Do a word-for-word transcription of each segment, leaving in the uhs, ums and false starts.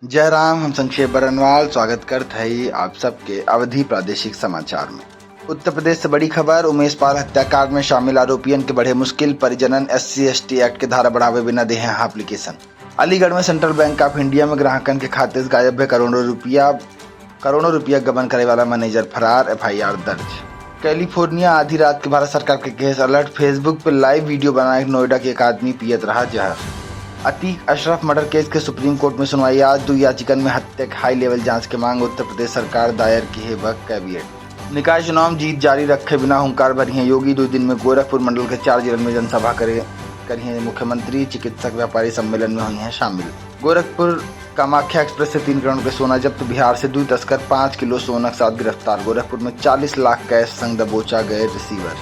जय राम, हम संक्षेप बरनवाल स्वागत करत हई आप सबके अवधी प्रादेशिक समाचार में। उत्तर प्रदेश से बड़ी खबर, उमेश पाल हत्याकांड में शामिल आरोपियन के बढ़े मुश्किल, परिजनन SC ST Act के धारा बढ़ावे बिना देहे हैं application। अलीगढ़ में Central Bank of India में ग्राहकन के खाते से गायब है करोड़ों रुपया, करोड़ों रुपया गबन करे वाला manager फरार, FIR दर्ज। कैलिफोर्निया, आधी रात के भारत सरकार के case alert, Facebook पे live video बनाए नोएडा के एक आदमी पियत रहा जहर। अतीक अशरफ murder case के Supreme Court में सुनवाई आज, दो याचिकन में हत्या के high level जांच के मांग, उत्तर प्रदेश सरकार दायर किहे बा caveat। निकाय चुनाव में जीत जारी रखे बिना हुंकार भरिहें योगी, दो दिन में गोरखपुर मंडल के चार जिलन में जनसभा करे, करिहें मुख्यमंत्री, चिकित्सक व्यापारी सम्मेलन में होइहें शामिल। गोरखपुर, कामाख्या एक्सप्रेस से तीन करोड़ के सोना जब्त, बिहार से दो तस्कर पाँच किलो सोना के साथ गिरफ्तार, गोरखपुर में चालीस लाख cash संग दबोचा गए receiver।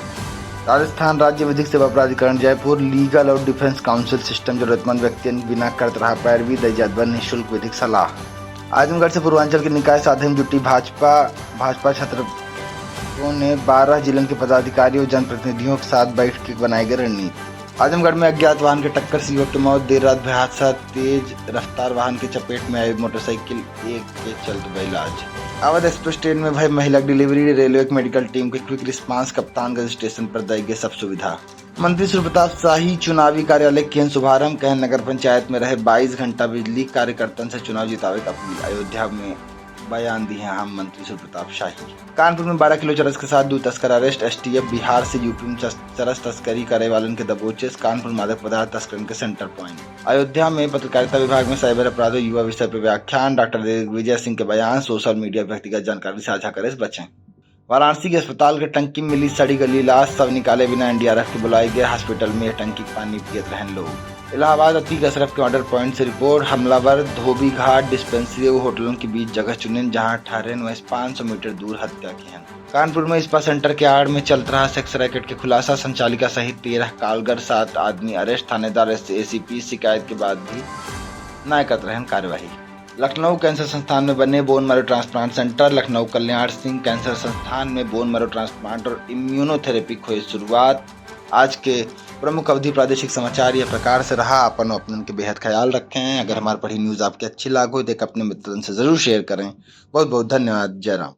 राजस्थान, राज्य विधिक सेवा प्राधिकरण जयपुर, legal और defence counsel system जरूरतमंद व्यक्तियन बिना करत रहा पैरवी, दई जात बा निःशुल्क विधिक सलाह। आजमगढ़ से पूर्वांचल के निकाय साधे में जुटी भाजपा, भाजपा छत्र ने बारह जिलन के पदाधिकारी और जनप्रतिनिधियों के साथ बैठ के बनाई गई रणनीति। आजमगढ़ में अज्ञात वाहन के टक्कर, युवक के मौत, देर रात भय हादसा, तेज रफ्तार वाहन के चपेट में आई मोटरसाइकिल, एक के चलत बा इलाज। अवध एक्सप्रेस ट्रेन में भय महिला delivery, रेलवे के medical team के quick response, कप्तानगंज स्टेशन पर दई गए सब सुविधा। मंत्री सूर्य प्रताप शाही चुनावी कार्यालय के शुभारंभ, कहें नगर पंचायत में रहे बाईस घंटा बिजली, कार्यकर्तन से चुनाव जितावे के अपील। अयोध्या में बयान दिहे हैं मंत्री सूर्य प्रताप शाही। कानपुर में बारह किलो चरस के साथ दो तस्कर arrest, STF बिहार से यूपी में चस-, चरस तस्करी करे वालन के दबोचेस, कानपुर मादक पदार्थ तस्करन के center point। अयोध्या में पत्रकारिता विभाग में cyber अपराध और युवा विषय पर व्याख्यान, डॉक्टर दिग्विजय सिंह के बयान, social media व्यक्तिगत जानकारी साझा करे से बचें। वाराणसी के अस्पताल के टंकी में मिली सड़ी गली लाश, शव निकाले बिना NDRF के बुलाई गए, hospital में टंकी के पानी पियत रहन लोग। इलाहाबाद, अतीक अशरफ के murder point से report, हमलावर धोबी घाट, dispensary और होटलन के बीच जगह चुनेन, जहां ठहरेन वहीं पाँच सौ मीटर दूर हत्या किहन। कानपुर में spa center के आड़ में चलत रहा sex racket के खुलासा, संचालिका सहित तेरह कालगर, सात आदमी arrest, थानेदार SC, ACP शिकायत के बाद भी नाय करत रहन कार्यवाही। लखनऊ कैंसर संस्थान में बने bone marrow transplant center, Lucknow Kalyan Singh cancer संस्थान में bone marrow transplant और immunotherapy के होई शुरुआत। आज के प्रमुख अवधी प्रादेशिक समाचार यह प्रकार से रहा। अपन अपनन के बेहद ख्याल रखें। अगर हमार पढ़ी news आपके अच्छी लागो, तो एक अपने मित्रन से जरूर share करें। बहुत बहुत धन्यवाद। जय राम।